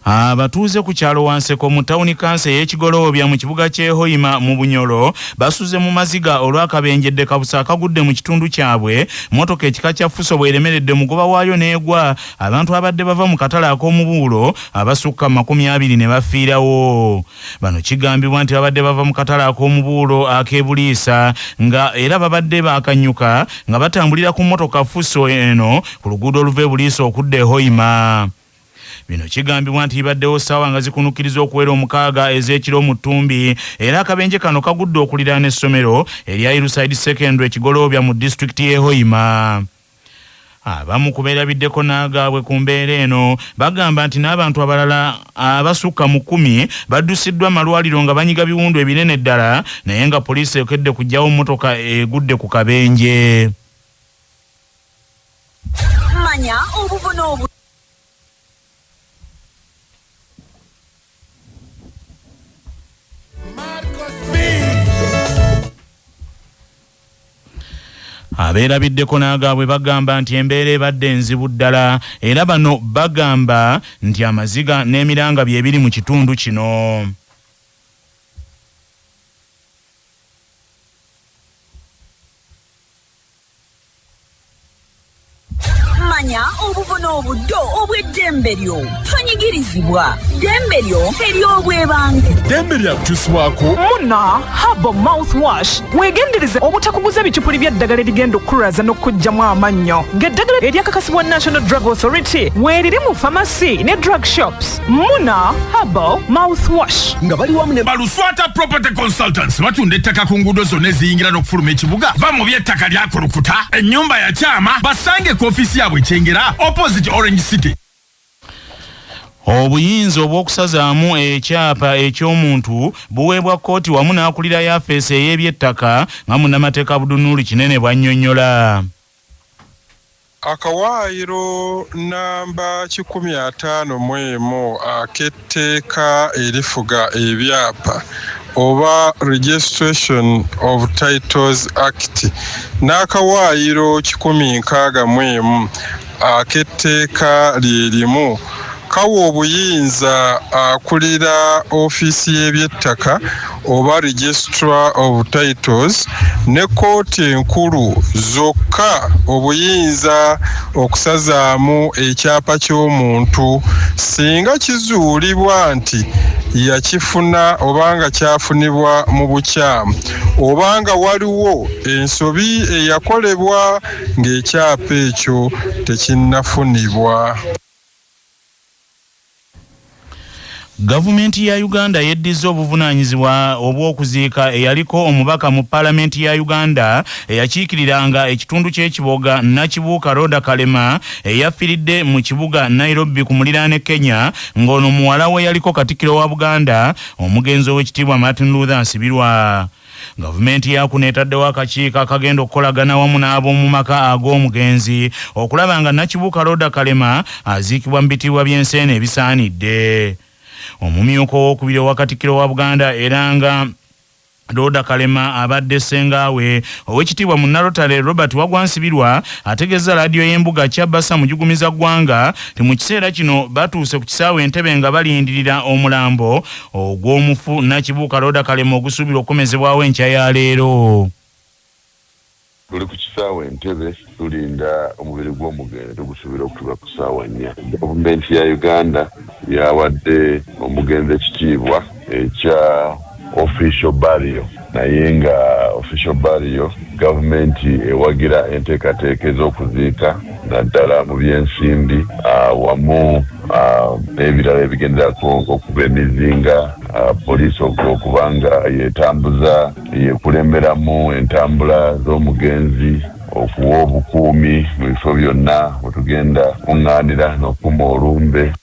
Abatuuze ku kyalo Wanseko mu tawuni kanso ey'e Kigoloobya mu kibuga ky'e Hoima mu Bunyoro basuze mu maziga olw'akabenje ddekabusa akagudde mu kitundu kyabwe mmotoka ekika kya Fuso bw'eremeredde omugoba waayo n'egwa abantu abadde bava mu katale ak'omubuulo abasukka mu 20 ne bafiirawo. Bano kigambibwa nti babadde bava mu katale ak'omubuulo ak'e Buliisa nga era babadde baakanyuka nga batambulira ku mmotoka Fuso eno ku luguudo oluva e Buliisa okudda e Hoima. Bino kigambibwa nti bibaddewo ssaawa nga zikunukkiriza okuwera omukaaga ez'ekiro mu ttumbi era akabenje kano kagudde okuliraana essomero erya Hillside Secondary e Kigoloobya mu disitulikiti y'e Hoima. Abamu ku beerabiddeko n'agaabwe ku mbeera eno bagamba nti n'abantu abalala abasukka mu kkumi baddusiddwa malwaliro nga banyiga biwundu ebinene ddala naye nga poliisi ekedde kuggyawo mmotoka egudde ku kabenje. Manya obuvune obu Abeerabiddeko n'agaabwe bagamba nti embeera ebadde nzibu ddala era bano bagamba nti amaziga n'emiranga bye biri mu kitundu kino. Manya obuvuna obuddo obw'eddembe lyo. Tonyigirizibwa. Ddembe lyo ery'obwebange. Ddembe lya kutuusibwako. Muna Herbal Mouthwash. Weegendereze obutakuguza bicupuli bya ddagala erigenda okukulwaza n'okukuggyamu amannyo. Ng'eddagala eryakakasibwa National Drug Authority weeriri mu famasi ne drug shops. Muna Herbal Mouthwash. Nga bali wamu ne Baluswata Property Consultants batunda ettaka ku nguudo zonna eziyingira n'okufuluma ekibuga. Va mu by'ettaka lyakulukuta, ennyumba yakyama, basange ku ofiisi yaabwe Kyengera opposite Orange City. Obuyinza obw'okusazaamu ekyapa eky'omuntu buweebwa kkooti wamu n'akulira yafeesi ey'ebyettaka nga munnamateeka Abdunuri Kinene bw'annyonnyola. Akawaayiro nnamba 151 ak'etteeka erifuga ebyapa oba Registration of Titles Act n'akawaayiro 161 ak'etteeka lye limu kawa obuyinza akulira ofiisi y'ebyettaka oba Registrar of Titles ne kkooti enkulu zokka obuyinza okusazaamu ekyapa ky'omuntu singa kizuulibwa nti yakifuna oba nga kyafunibwa mu bukyamu oba nga waliwo ensobi eyakolebwa ng'ekyapa ekyo tekinnafunibwa. Gavumenti ya Uganda yeddizza obuvunaanyizibwa obw'okuziika eyaliko omubaka mu palamenti ya Uganda eyakiikiriranga ekitundu ky'e Kiboga Nakibuuka Rhoda Kalema eyafiridde mu kibuga Nairobi ku muliraano e Kenya ng'ono muwala w'eyaliko Katikkiro wa Buganda omugenzi Owekitiibwa Martin Luther Nsibirwa. Gavumenti ya kuno etaddewo akakiiko akagenda okukolagana wamu n'ab'omu maka ag'omugenzi okulaba nga Nakibuuka Rhoda Kalema aziikibwa mu bitiibwa by'ensi eno ebisaanidde. Omumyuka owookubiri owa Katikkiro wa Buganda era nga Rhoda Kalema abadde ssenga we, Owekitiibwa Munnalotale Robert Wagwa Nsibirwa ategezza laadiyo y'embuga Kyabasa Mujugumiza Ggwanga nti mu kiseera kino batuuse ku kisaawe Entebbe nga balindirira omulambo ogw'omufu Nakibuuka Rhoda Kalema ogusuubirwa okukomezebwawo enkya ya leero. Tuli ku kisaawe Entebbe tulinda omubiri gw'omugenzi tugusuubira okutuuka ku ssaawa nnya. Gavumenti ya Uganda yawadde omugenzi ekitiibwa ekya Official Burial naye nga Official Burial gavumenti ewagira enteekateeka ez'okuziika naddala mu by'ensimbi wamu n'ebirala ebigenderako ng'okuba emizinga, poliisi okuba nga yetambuza yekulemberamu entambula z'omugenzi, okuwa obukuumi mu bifo byonna wetugenda kuŋŋaanira n'okukuma olumbe.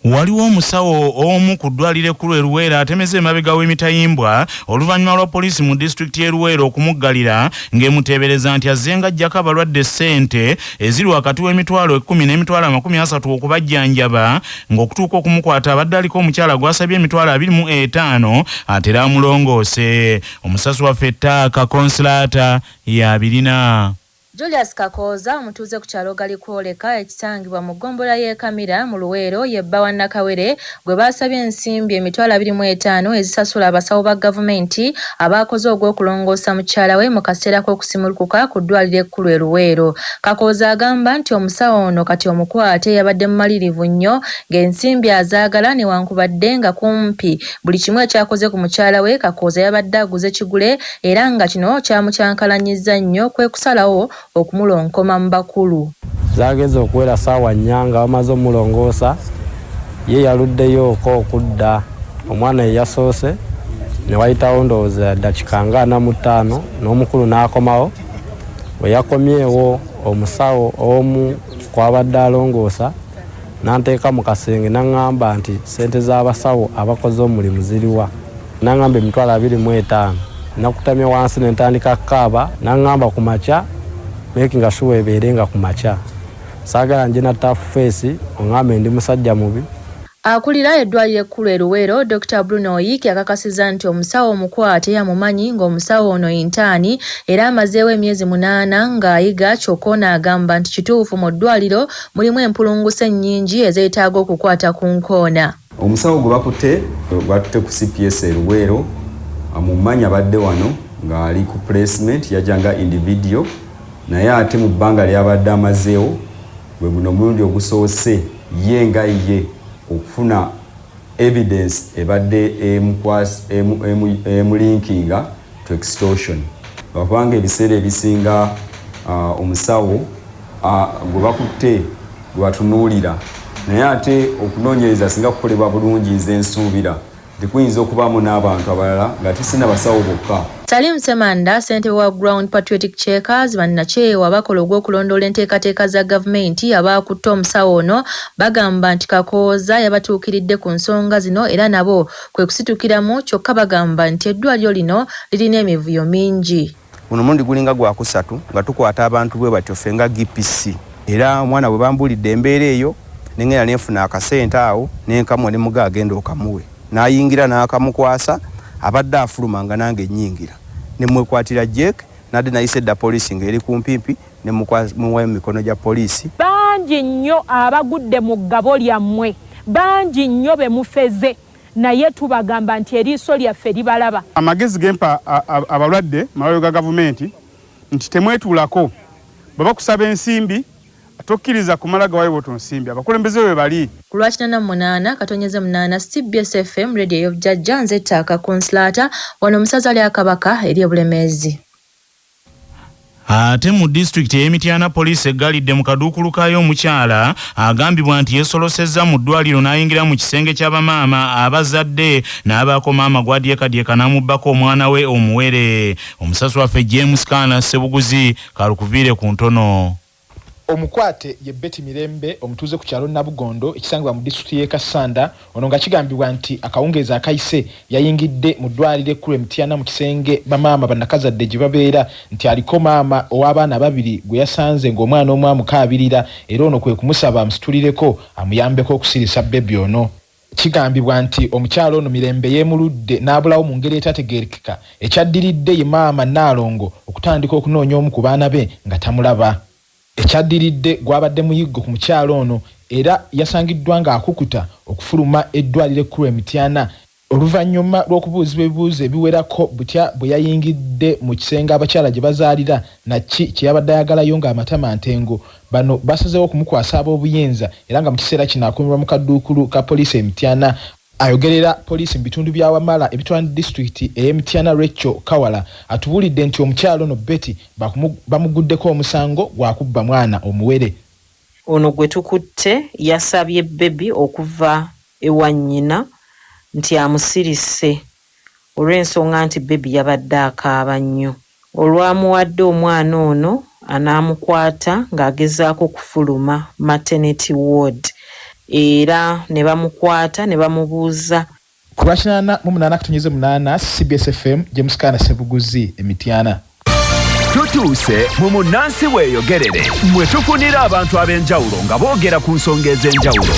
Waliwo omusawo omu ku ddwaliro ekkulu e Luweero atemeze emabega w'emitayimbwa oluvannyuma lwa poliisi mu disitulikiti y'e Luweero okumuggalira ng'emuteebereza nti azzenga aggyako abalwadde ssente eziri wakati w'emitwalo ekkumi n'emitwalo 30 okubajjanjaba ng'okutuuka okumukwata abadde aliko omukyala gw'asabye emitwalo 25 atere amulongoose. Omusasi waffe Taaka Consolata y'abirina. Julius Kakooza omutuuze ku kyalo Galikwoleka ekisangibwa mu ggombolola y'e Kamira mu Luweero ye bba wa Nakawere gwe baasabye ensimbi 250,000 ezisasula abasawo ba gavumenti abaakoze ogw'okulongoosa mukyala we mu kaseera k'okusimulukuka ku ddwaliro ekkulu e Luweero. Kakooza agamba nti omusawo ono kati omukwate yabadde mumalirivu nnyo ng'ensimbi azaagala newankubadde nga kumpi buli kimu ekyakoze ku mukyala we Kakooza yabadde aguze kigule era nga kino kyamukyankalanyizza nnyo kwe kusalawo okumulonkoma mu bakulu. Zaageze okuwera ssaawa nnya nga bamaze omulongoosa, ye yaluddeyooko okudda. Omwana ye yasoose ne wayitawo ndowooza ddakika nga 45 n'omukulu n'akomawo. Bwe yakomyewo omusawo omu kwabadde alongoosa n'anteeka mu kasenge n'aŋŋamba nti ssente z'abasawo abakoze omulimu ziriwa. N'aŋŋamba 25,000. Nakutamye wansi ne ntandika kukaaba, n'aŋŋamba ku makya making sure ebeere nga ku makya. Saagala nje na tough face oŋŋambe ndi musajja mubi. Akulira eddwaliro ekkulu e Luweero, Dr. Bruno Oyiki akakasizza nti omusawo omukwate amumanyi ng'omusawo ono intaani era amazeewo emyezi 8 ng'ayiga kyokka ono agamba nti kituufu mu ddwaliro mulimu empulunguse nnyingi ezeetaaga okukwata ku nkoona. Omusawo gwe bakutte batutte ku CPS e Luweero, amumanyi abadde wano ng'ali ku placement yajja nga individual, naye ate mu bbanga ly'abadde amazeewo gwe guno omulundi ogusoose ye nga ye okufuna evidence ebadde emulinkinga to extortion, lwakubanga ebiseera ebisinga omusawo gwe bakutte gwe batunuulira, naye ate okunoonyereza singa kukolebwa bulungi nze nsuubira nti kuyinza okubaamu n'abantu abalala nga tisina basawo bokka. Salim Semanda, ssentebe wa Ground Patriotic Checkers, bannakyewa bakola ogw'okulondoola enteekateeka za gavumenti abaakutte omusawo ono bagamba nti Kakooza yabatuukiridde ku nsonga zino era nabo kwe kusitukiramu, kyokka bagamba nti eddwaliro lino lirina emivuyo mingi. Guno omulundi gulinga gwakusatu nga tukwata abantu bwe batyo ffe nga GPC, era omwana bwe bambuulidde embeera eyo nengenda nenfuna akasente awo nenkamuwa ne muga agenda okamuwe, n'ayingira n'akamukwasa, abadde afuluma nga nange nnyingira ne mwekwatira Jake nadde nayise edda poliisi ng'eri kumpimpi ne muwayo mu mikono gya poliisi. Bangi nnyo abagudde mu ggabo lyammwe, bangi nnyo be mufeze, naye tubagamba nti eriiso lyaffe libalaba. Amagezi gempa abalwadde malwaliro ga gavumenti nti temwetuulako, bwe bakusaba ensimbi tokkiriza kumala gawayo bw'otyo nsimbi, abakulembeze bwe bali. Ku lwa 88.8 CBS FM Radio ey'obujjajja, nze Ttaaka Consolata wano mu ssaza lya Kabaka ery'e Bulemeezi. Ate mu disitulikiti ey'Emityana poliisi eggalidde mu kaduukulu kaayo omukyala agambibwa nti yeesolosezza mu ddwaliro n'ayingira mu kisenge ky'abamaama abazadde n'abaako maama gw'adyekadyeka n'amubbako omwana we omuwere. Omusasi waffe James Kaana Ssebuguzi kalukuviire ku ntono. Omukwate ye Betty Mirembe omutuuze ku kyalo Nabugondo ekisangibwa mu disitulikiti y'e Kassanda, ono nga kigambibwa nti akawungeezi akayise yayingidde mu ddwaliro ekkulu e Mityana mu kisenge bamaama bannakazadde gye babeera nti aliko maama ow'abaana babiri gwe yasanze ng'omwana omu amukaabirira, era ono kwe kumusaba amusitulireko amuyambeko okusirisa bbebi ono. Kigambibwa nti omukyala ono Mirembe yeemuludde n'abulawo mu ngeri etategeerekeka, ekyaddiridde ye maama Nnaalongo okutandika okunoonya omu ku baana be nga tamulaba. Ekyaddiridde gwabadde muyiggo ku mukyala ono era yasangiddwa ng'akukuta okufuluma eddwaliro ekkulu e Mityana oluvannyuma lw'okubuuzibwa ebibuuzo ebiwerako butya bwe yayingidde mu kisenge abakyala gye bazaalira na ki kye yabadde ayagalayo ng'amatama ntengo. Bano basazeewo okumukwasa ab'obuyinza era nga mu kiseera kino akuumirwa mu kadduukulu ka poliisi e Mityana. Ayogerera poliisi mu bitundu bya Wamala ebitwala disitulikiti ey'e Mityana Rachel Kawala atubuulidde nti omukyala ono Betty bamuguddeko omusango gwa kubba mwana omuwere. Ono gwe tukutte yasabye bbebi okuva ewa nnyina nti amusirise olw'ensonga nti bbebi yabadde akaaba nnyo. Olwamuwadde omwana ono anaamukwata ng'agezaako kufuluma maternity ward era ne bamukwata ne bamubuuza. Ku lwa 88.8 CBS FM James Kana Ssebuguzi e Mityana. Tutuuse mu Munnansi Weeyogerere, mwe tufunira abantu ab'enjawulo nga boogera ku nsonga ez'enjawulo.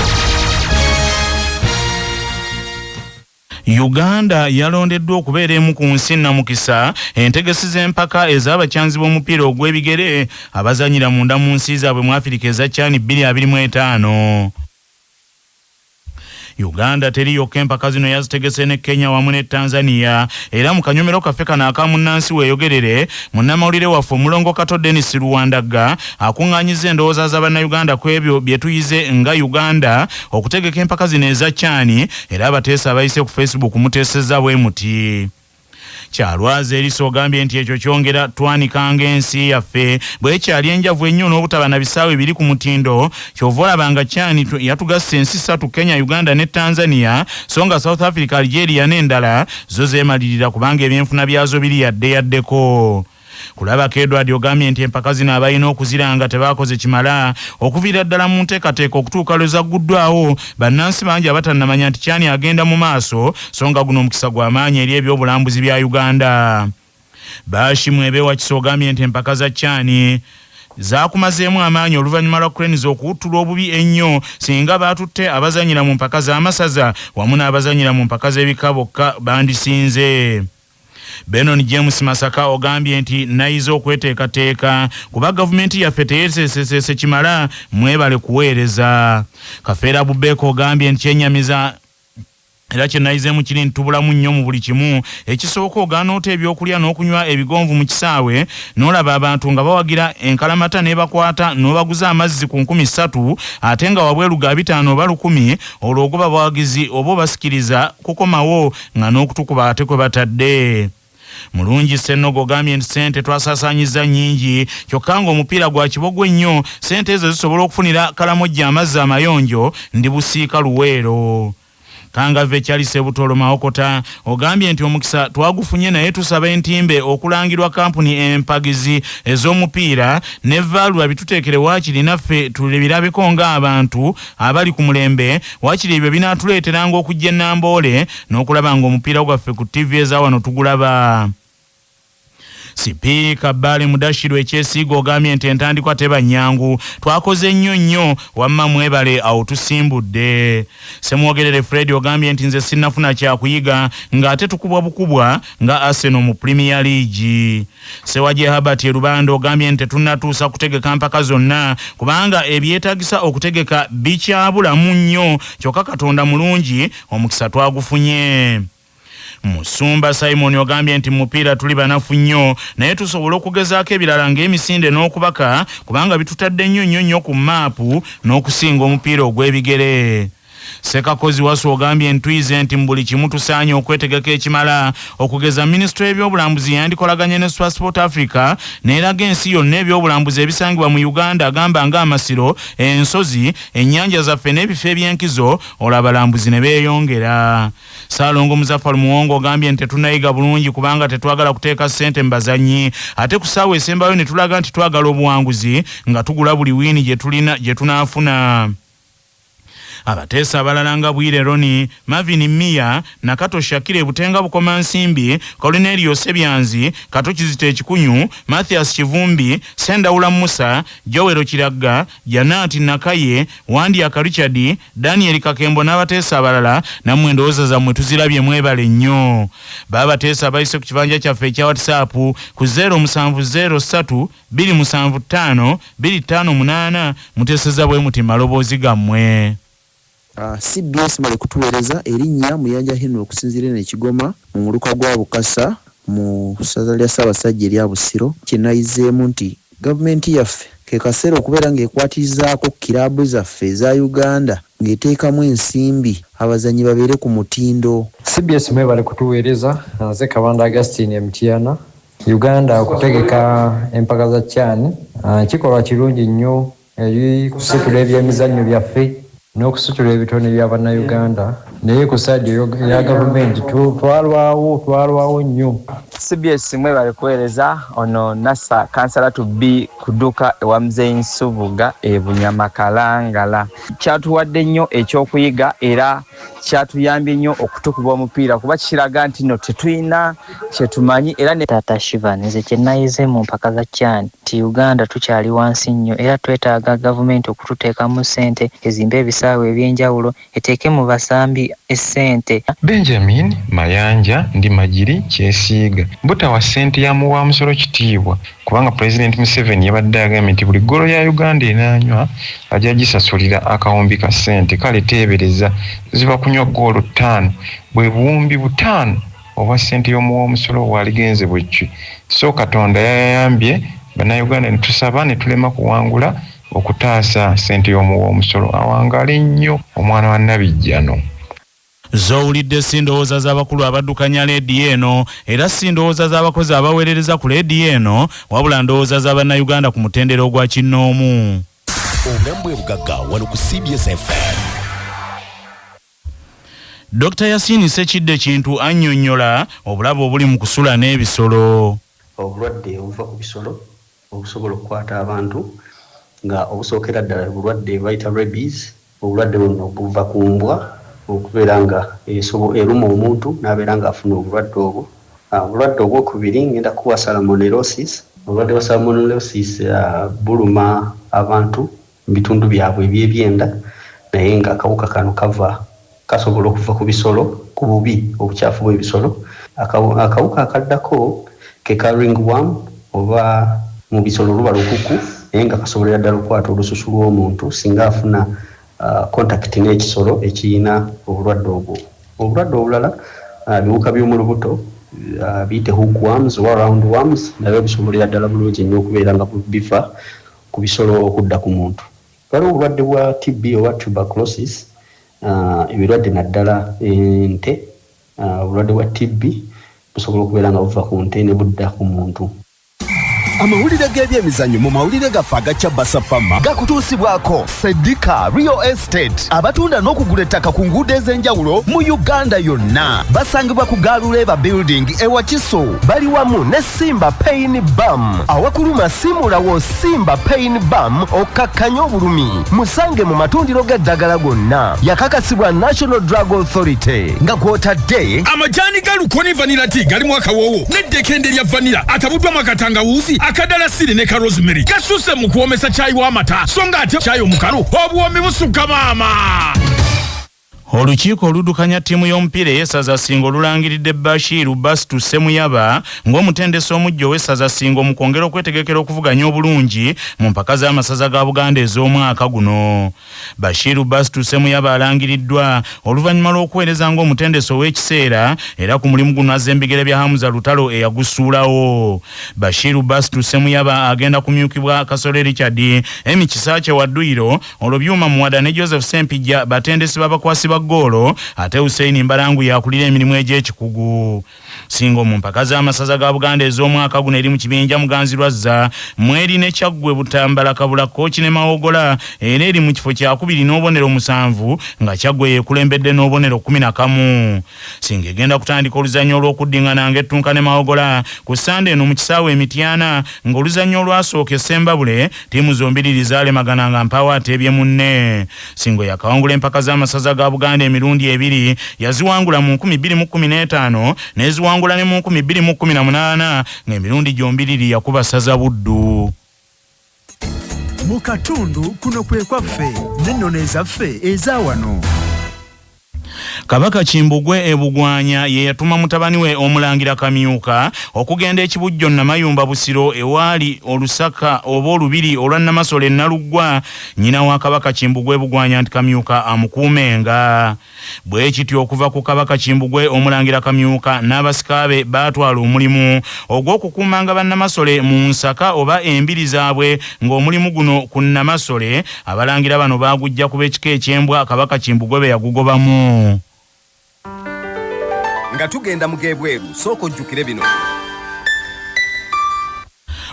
Uganda yalondeddwa okubeera emu ku nsi nnamukisa entegesi z'empaka ez'abakyanzi b'omupiira ogw'ebigere abazannyira munda mu nsi zaabwe mu Afirika eza CHAN 2025. Uganda teri yokka, empaka zino yazitegese ne Kenya wamu ne Tanzania. Era mu kanyomero kaffe kano aka Munnansi Weeyogerere, munnamawulire waffe Omulongo Kato Denis Luwandagga akuŋŋaanyizza endowooza za Bannayuganda ku ebyo bye tuyize nga Uganda okutegeka empaka zino eza CHAN. Era abateesa abayise ku Facebook muteesezza bwe muti. Kyalwaza Erisa ogambye nti ekyo kyongera twanikanga ensi yaffe bwekyali enjavu ennyo n'obutaba na bisaawe biri ku mutindo, kyova olaba nga CHAN yatugassa ensi ssatu, Kenya, Uganda ne Tanzania, so nga South Africa, Algeria n'endala zo zeemalirira kubanga ebyenfuna byazo biri yadde yaddeko. Kulabako Edward ogambye nti empaka zino abalina okuziranga tebakoze kimala okuviira ddala mu nteekateeka okutuuka lwe zagguddwawo. Bannansi bangi abatannamanya nti CHAN agenda mu maaso, so nga guno omukisa gw'amaanyi eri ebyobulambuzi bya Uganda. Bashimu Ebewakisa ogambye nti empaka za CHAN zaakumazeemu amaanyi oluvannyuma lwa Cranes okuwuttulwa obubi ennyo. Singa baatutte abazanyira mu mpaka z'amasaza wamu n'abazanyira mu mpaka z'ebika bokka bandisinze. Benon James Masaka ogambye nti nayize okweteekateeka kuba gavumenti yaffe teyeeseeseese kimala, mwebale kuweereza. Kafeera Bubeeka ogambye nti kyenyamiza era kye nayizeemu kiri nti tubulamu nnyo mu buli kimu. Ekisooka, ogaana ota ebyokulya n'okunywa ebigonvu mu kisaawe n'olaba abantu nga bawagira enkalamata n'ebakwata n'obaguza amazzi ku 3000 ate nga wabweru ga 500 oba 1000, olwo ogoba bawagizi oba obasikiriza kukomawo nga n'okutukuba ate kwe batadde. Mulungi Ssennogo ogambye nti ssente twasaasaanyizza nnyingi kyokka ng'omupiira gwa kibogwe nnyo, ssente ezo zisobola okufunira Kalamojja amazzi amayonjo. Ndi Busiika, Luweero. Kangave Charles Ebutolo Mawokota ogambye nti omukisa twagufunye naye tusaba entimbe okulangirwa kampuni empagizi ez'omupiira ne Valwa bituteekere waakiri naffe tulibirabeko ng'abantu abali ku mulembe, waakiri ebyo binaatuleeteranga okujja e Namboole n'okulaba ng'omupiira gwaffe ku ttivi eza wano tugulaba. Sipiika Bbaale Mudashiru Ekyesiiga ogambye nti entandikwa teba nnyangu, twakoze nnyo nnyo, wamma mwebale, awo tusimbudde. Ssemwogerere Fred ogambye nti nze sinnafuna kyakuyiga ng'ate tukubwa bukubwa nga Arsenal mu Premier League. Ssewaje Herbert e Lubanda ogambye nti tetunnatuusa kutegeka mpaka zonna kubanga ebyetagisa okutegeka bikyabulamu nnyo, kyokka Katonda mulungi omukisa twagufunye. Musumba Simon ogambye nti mu mupiira tuli banafu nnyo naye tusobola okugezaako ebirala ng'emisinde n'okubaka kubanga bitutadde nnyo nnyo nnyo ku maapu n'okusinga omupiira ogw'ebigere. Ssekakozi Wasu ogambye nti tuyize nti mu buli kimu tusaanye okwetegeka ekimala, okugeza minisitule y'ebyobulambuzi yandikolaganye ne SuperSport Africa n'eraga ensi yonna ebyobulambuzi ebisangibwa mu Uganda, agamba ng'amasiro, ensozi, ennyanja zaffe n'ebifo eby'enkizo, olwo abalambuzi ne beeyongera. Ssaalongo Muzaffar Muwongo ogambye nti tetunnayiga bulungi kubanga tetwagala kuteeka ssente mu bazannyi ate ku ssaawa esembayo ne tulaga nti twagala obuwanguzi nga tugula buli wiini gye tulina gye tunaafuna. Abateesa abalala nga Bwire Ronnie, Marvin Miya, Nakato Shakira Butenga Bukomansimbi, Cornelio Sebyanzi, Kato Kizito Ekikunyu, Mathias Kivumbi, Sendawula Musa, Joel Kiragga, Janat Nakaye, Wandyaka Richard, Daniel Kakembo n'abateesa abalala, nammwe endowooza zammwe tuzirabye, mwebale nnyo. Baabateesa abayise ku kibanja kyaffe ekya WhatsApp ku 0703 275 258 muteesezza bwe muti maloboozi gammwe. Cbs mwebale kutuweereza. Erinnya Muyanja Henry okusinziira eno e Kigoma mu muluka gwa Bukasa mu ssaza lya Ssaabasajja erya Busiro. Kye nayizeemu nti gavumenti yaffe ke kaseera okubeera ng'ekwatirizaako kiraabu zaffe eza Uganda ng'eteekamu ensimbi abazannyi babeere ku mutindo. Cbs mwebale kutuweereza. Nze Kabanda Augustine e Mityana. Uganda okutegeka empaka za CHAN kikolwa kirungi nnyo eri kusitula ebyemizannyo byaffe n'okusitula ebitone bya Bannayuganda, naye ku side eya gavumenti twalwawo, twalwawo nnyo. CBS mwebale kuweereza. Ono Nasa kansala to be kuduka ewa Mzee Nsubuga e Bunyama Kalangala. Kyatuwadde nnyo ekyokuyiga era kyatuyambye nnyo okutukuba omupiira, kuba kiraga nti no tetulina kyetumanyi era ne Taata Shiva, nze kye nayize mu mpaka za CHAN nti Uganda tukyali wansi nnyo era twetaaga gavumenti okututeekamu ssente ezimbe ebisaawe eby'enjawulo, eteeke mu basambi essente. Benjamin Mayanja ndi Magiri Kyesiiga butawa ssente ya muwamusolo kitiibwa, kubanga Pulezidenti Museveni yabadde agambye nti buli ggolo ya Uganda enaanywa ajja gisasulira akawumbi ka ssente. Kale teebereza ziba kunywa ggoolo 5, bwe buwumbi 5 obwa ssente y'omuwamusolo bwaligenze bwekki. So Katonda yayambye Bannayuganda ne tusaba ne tulema kuwangula okutaasa ssente y'omuwamusolo. Awangaale nnyo omwana wa Nabijjano. Z'owulidde si ndowooza z'abakulu abaddukanya leediyo eno, era si ndowooza z'abakozi abaweerereza ku leediyo eno, wabula ndowooza za Bannayuganda ku mutendera ogwa kinnoomu. Obulamu bwe bugagga wano ku CBS FM. Dr. Yasin Sekidde Kintu annyonnyola obulabe obuli mu kusula n'ebisolo. Obulwadde obuva ku bisolo obusobola okukwata abantu nga obusookera ddala bulwadde bayita rabies. Obulwadde buno buva ku mbwa okubeera nga eruma omuntu n'abeera ng'afuna obulwadde obwo. Obulwadde obwokubiri ngenda kuwa salmonellosis. Obulwadde bwa salmonellosis buluma abantu mu bitundu byabwe eby'ebyenda, naye ng'akawuka kano kasobola okuva ku bisolo, ku bubi obukyafu bw'ebisolo. Akawuka akaddako ke ka ringworm, oba mu bisolo luba lukuku, naye nga kasobolera ddala okukwata olususu lw'omuntu singa afuna contact n'ekisolo ekiyina obulwadde obwo. Obulwadde obulala, biwuka by'omu lubuto, biyite hookworms oba roundworms, nabyo bisobolera ddala bulungi nnyo okubeera nga biva ku bisolo okudda ku muntu. Waliwo obulwadde bwa TB oba tuberculosis, ebirwadde naddala ente. Obulwadde bwa TB busobola okubeera nga buva ku nte ne budda ku muntu. Amawulire g'ebyemizannyo mu mawulire gaffe aga Basafama gakutuusibwako Sedika Real Estate, abatunda n'okugula ettaka ku nguudo ez'enjawulo mu Uganda yonna. Basangibwa ku Galuleba Building e Wakiso. Bali wamu ne Simba Pain Bam. Awakuluma simulawo Simba Pain Bam okkakkanye obulumi. Musange mu matundiro g'eddagala gonna. Yakakasibwa National Drug Authority nga kw'otadde amajaani ga Lukoni Vanilla Tea galimu akawoowo n'eddekende lya vanilla atabuddwamu akatangawuuzi, akadalasiri ne ka rosemary, gasuse mu kuwoomesa caayi w'amata, so nga ate caayi omukalu obuwoomi busukka maama. Olukiiko oluddukanya ttiimu y'omupiira ey'essaza Ssingo lulangiridde Bashiru Bastu Ssemuyaba ng'omutendesi omuggya ow'essaza Ssingo mu kwongera okwetegekera okuvuganya obulungi mu mpaka z'amasaza ga Buganda ez'omwaka guno. Bashiru Bastu Ssemuyaba alangiriddwa oluvannyuma lw'okuweereza ng'omutendesi ow'ekiseera, era ku mulimu guno azza embigere bya Hamza Lutalo eyagusuulawo. Bashiru Bastu Ssemuyaba agenda kumyukibwa Kasole Richard, Emi Kisaakye wa dduyiro, olwo Byuma Muwada ne Joseph Sempijja batendesi b'abakwasi ba ggoolo, ate Hussein Mbalangu yakulira emirimu egy'ekikugu. Ssingo mu mpaka z'amasaza ga Buganda ez'omwaka guno eri mu kibinja Muganzirwazza, mweri ne Kyaggwe, Butambala, Kabula, Kooki ne Mawogola, era eri mu kifo kyakubiri n'obubonero 7, nga Kyaggwe yeekulembedde n'obubonero 11. Ssingo egenda kutandika oluzannya olw'okuddiŋŋana ng'ettunka ne Mawogola ku Ssande eno mu kisaawe e Mityana, ng'oluzannya olwasooka e Ssembabule ttiimu zombiriri zaalemagana nga mpaawo ateebye munne. Ssingo yakawangula empaka z'amasaza ga Buganda emirundi ebiri, yaziwangula mu 2015 n'eziwangula ne mu 2018, ng'emirundi gyombiriri yakuba ssaza Buddu. Mu katundu kuno kwe kwaffe n'ennono ezaffe eza wano. Kabaka Kimbugwe e Bugwanya ye yatuma mutabani we Omulangira Kamyuka okugenda e Kibujjo Namayumba Busiro ewaali olusaka oba olubiri olwa Namasole Naluggwa, nnyina wa Kabaka Kimbugwe e Bugwanya, nti Kamyuka amukuumenga. Bwe kityo okuva ku Kabaka Kimbugwe, Omulangira Kamyuka n'abasika be baatwala omulimu ogw'okukuumanga bannamasole mu nsaka oba embiri zaabwe, ng'omulimu guno ku Namasole abalangira bano baagujja ku b'ekika eky'embwa Kabaka Kimbugwe be yagugobamu. Nga tugenda mu g'ebweru, sooka ojjukire bino.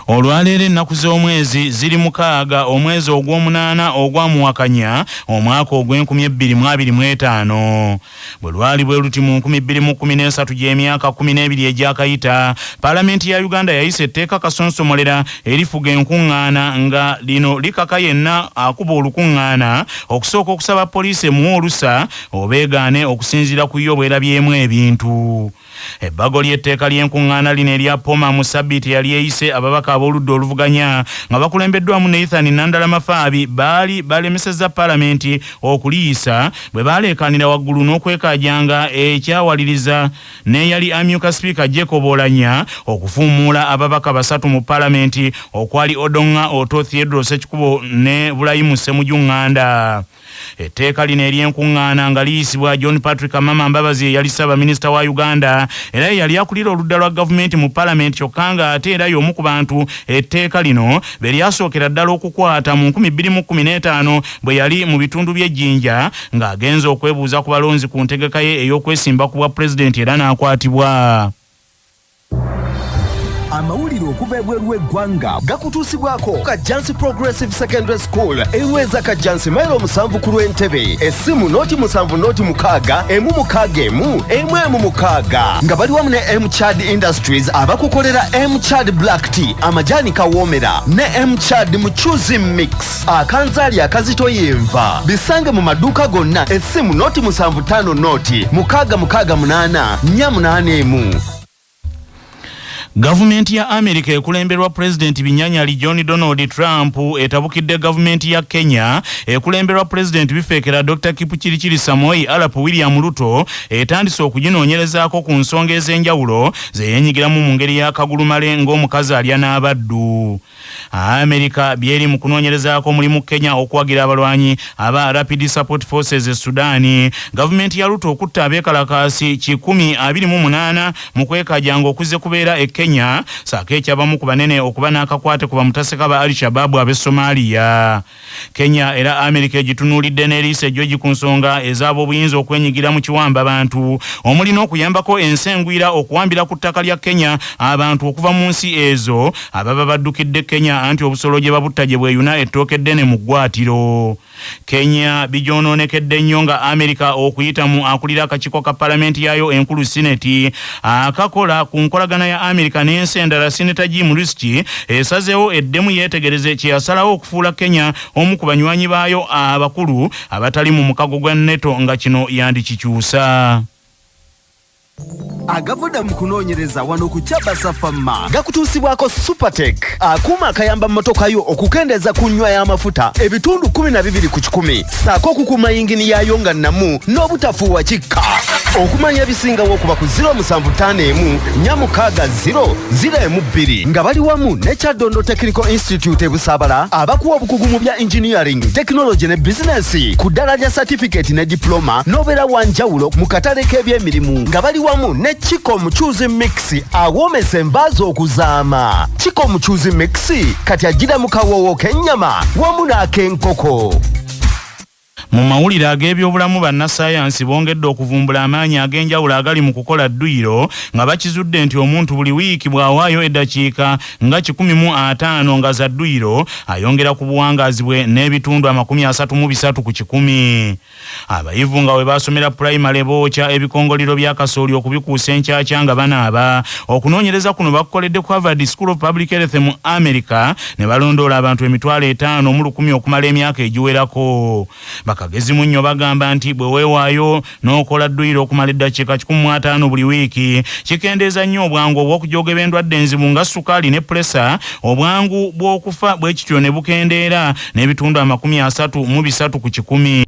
Olwaleero ennaku z'omwezi ziri 6 omwezi ogw'omunaana ogwa Muwakanya omwaka ogw'enkumi ebbiri mu abiri mu etaano. Bwe lwali bwe luti mu nkumi bbiri mu kkumi n'esatu gy'emyaka kkumi n'ebiri egyakayita, Palamenti ya Uganda yayisa etteeka kasonsomolera erifuga enkuŋŋaana nga lino likaka yenna akuba olukuŋŋaana okusooka okusaba poliisi emuwe olusa oba egaane okusinziira ku yo bw'erabyemu ebintu. Ebbago ly'etteeka ly'enkuŋŋaana lino erya Poma mu ssabbiiti eyali eyise, ababaka ab'oludda oluvuganya nga bakulembeddwamu Nathan Nandala Mafaabi baali balemesezza palamenti okuliyisa bwe baaleekaanira waggulu n'okwekaajanga ekyawaliriza n'eyali amyuka sipiika Jacob Oulanyah okufuumuula ababaka basatu mu palamenti okwali Odonga Otto, Theodore Ssekikubo ne Bulayimu Ssemuju Nganda. Etteeka lino ery'enkuŋŋaana nga liyisibwa John Patrick Amama Mbabazi eyali Ssaabaminisita wa Uganda era ye yali akulira oludda lwa gavumenti mu palamenti kyokka nga ate era y'omu ku bantu etteeka lino be lyasookera ddala okukwata mu 2015 bwe yali mu bitundu by'e Jinja ng'agenze okwebuuza ku balonzi ku ntegeka ye ey'okwesimba ku bwa pulezidenti era n'akwatibwa. Amawulire okuva ebweru w'eggwanga gakutuusibwako Kajjansi Progressive Secondary School erweza Kajjansi mailo 7 ku lw'Entebe. Essimu 0 7 0 6 1 6 1 1 1 6 nga bali wamu ne Mchad Industries abakukolera Mchad Black Tea, amajaani kawoomera, ne Mchad Muchuzi Mix, akanzaali akazitoya enva. Bisange mu maduuka gonna. Essimu 0 7 5 0 6 6 8 4 8 1. Gavumenti ya America ekulemberwa Pulezidenti Binyanyali John Donald Trump etabukidde gavumenti ya Kenya ekulemberwa Pulezidenti Bifeekera Dr Kipchirchir Samoei Arap William Ruto, etandise okuginoonyerezaako ku nsonga ez'enjawulo ze yeenyigiramu mu ngeri ya kagulumale ng'omukazi alya n'abaddu. Amerika byeri mu kunoonyerezaako mulimu Kenya okuwagira abalwanyi aba Rapid Support Forces e Sudaani, gavumenti ya Ruto okutta abeekalakaasi 128 mu kwekajanga okuzze kubeera e Kenya, saako ekyabamu ku banene okuba n'akakwate ku bamutaseka ba Al-Shababu ab'e Somalia. Kenya era Amerika egitunuulidde n'eriiso ejjogi ku nsonga ez'ab'obuyinza okwenyigira mu kiwamba bantu, omuli n'okuyambako ensi engwira okuwambira ku ttaka lya Kenya abantu okuva mu nsi ezo ababa baddukidde Kenya, anti obusolo gye babutta gye bweyuna ettooke eddene mu ggwatiro. Kenya bigyonoonekedde nnyo nga Amerika okuyita mu akulira akakiiko ka palamenti yaayo enkulu Sineti akakola ku nkolagana ya Amerika n'ensi endala, Sineta Jim Risch, esazeewo eddemu yeetegereze kye yasalawo okufuula Kenya omu ku banywanyi baayo abakulu abatali mu mukago gwa NATO, nga kino yandikikyusa. Agavudde mu kunoonyereza wano ku Kyabasafama gakutuusibwako Supertech, akuuma akayamba mmotoka yo okukendeeza ku nnywa y'amafuta ebitundu 12 ku kikumi, ssaako okukuuma yingini yaayo nga nnamu n'obutafuuwa kikka. Okumanya ebisingawo okuba ku 0751 460 012, nga bali wamu ne Kyaddondo Technical Institute e Busaabala, abakuwa obukugu mu bya engineering, technology ne bizinensi ku ddala lya certificate ne diploma, n'obeera wanjawulo mu katale k'ebyemirimu, nga bali wamu ne Chiko Muchuzi Mix awoomesa enva okuzaama. Chiko Muchuzi Mix kati agira mu kawoowo k'ennyama wamu n'ak'enkoko. Mu mawulire ag'ebyobulamu, bannassaayansi bongedde okuvumbula amaanyi ag'enjawulo agali mu kukola dduyiro, nga bakizudde nti omuntu buli wiiki bw'awaayo eddakiika nga 150 nga za dduyiro, ayongera ku buwangaazi bwe n'ebitundu 33 ku kikumi. Abayivu nga we basomera pulayimale bookya ebikongoliro bya kasooli okubikuusa enkyakya nga banaaba. Okunoonyereza kuno bakukoledde ku Harvard School of Public Health mu America ne balondoola abantu 500,000 okumala emyaka egiwerako. Bakagezi munnyo bagamba nti bwe weewaayo n'okola dduyiro okumala eddakiika 150 buli wiiki, kikendeeza nnyo obwangu obw'okujoogebwa endwadde enzibu nga sukaali ne pulesa, obwangu bw'okufa bwe kityo ne bukendeera n'ebitundu 33 ku kikumi.